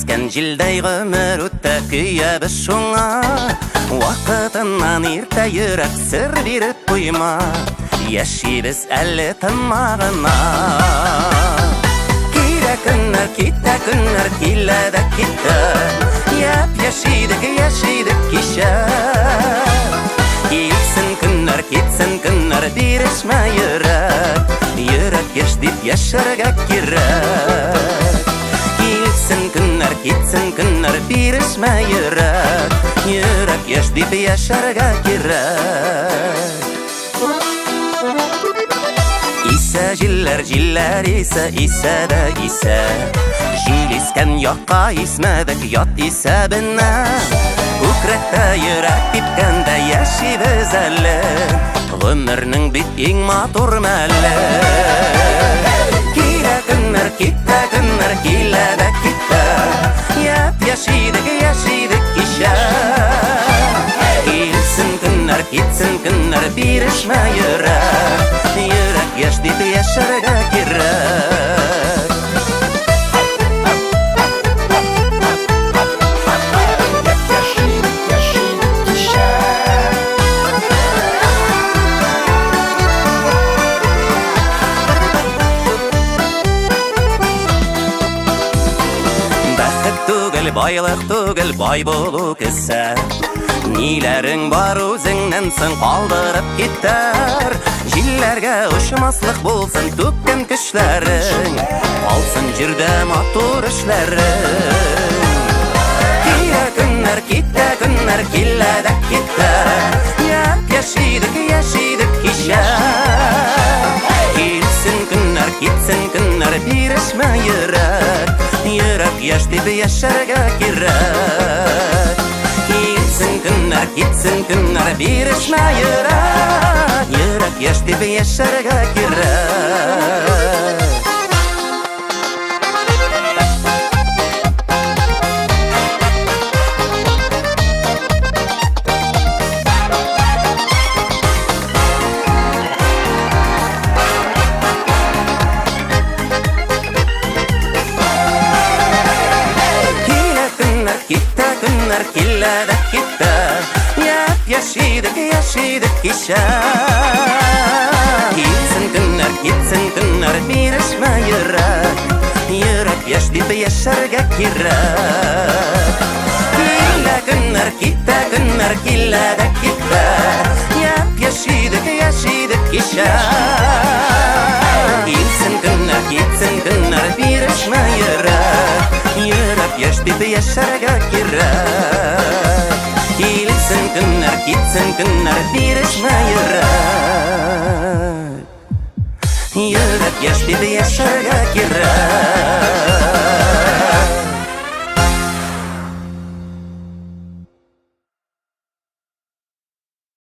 Искән җилдәй гомер үтә, көябез шуңа. Вакытыннан иртә йөрәк сер биреп куйма. Яшибез әле тынма гына. Килә көннәр, китә көннәр, килә дә китә. Яп-яшь идек, яшь идек кичә. Килсен көннәр, китсен көннәр, бирешмә йөрәк. Йөрәк яшь дип яшәргә кирәк. Килсен көннәр, китсен көннәр, бирешмә йөрәк. Йөрәк яшь дип яшәргә кирәк. Исә җилләр, җилләр исә, исә дә исә. Җил искән якка исмәдек, ят исәбенә. Күкрәктә йөрәк типкәндә яшибез әле. Гомернең бит иң матур мәле. Килә көннәр, китә көннәр, килә дә китә. Япь-яшь идек, яшь идек кичә. Килсен көннәр, китсен көннәр, бирешмә йөрәк. Йөрәк яшь дип яшәргә кирәк. Бәхет түгел, байлык түгел, бай булу кесә. Ниләрең бар үзеңнән соң калдырып китәр. Җилләргә очмаслык булсын түккән көчләрең. Калсын җирдә матур эшләрең. Килә көннәр, китә көннәр, килә дә китә. Япь-яшь идек, яшь идек кичә. Килсен көннәр, китсен көннәр, бирешмә йөрәк. Йөрәк яшь дип яшәргә кирәк. Килсен көннәр, китсен көннәр, бирешмә йөрәк. Йөрәк яшь дип яшәргә кирәк. Килә көннәр, китә көннәр, килә дә китә. Япь-яшь идек, яшь идек кичә. Килсен көннәр, китсен көннәр, бирешмә йөрәк. Йөрәк яшь дип яшәргә кирәк. Килә көннәр, китә көннәр, килә дә китә. Япь-яшь идек, яшь идек кичә. Килсен көннәр, китсен көннәр, бирешмә йөрәк. Йөрәк яшь дип яшәргә кирәк. Килсен көннәр, китсен көннәр, бирешмә йөрәк. Йөрәк яшь дип яшәргә кирәк.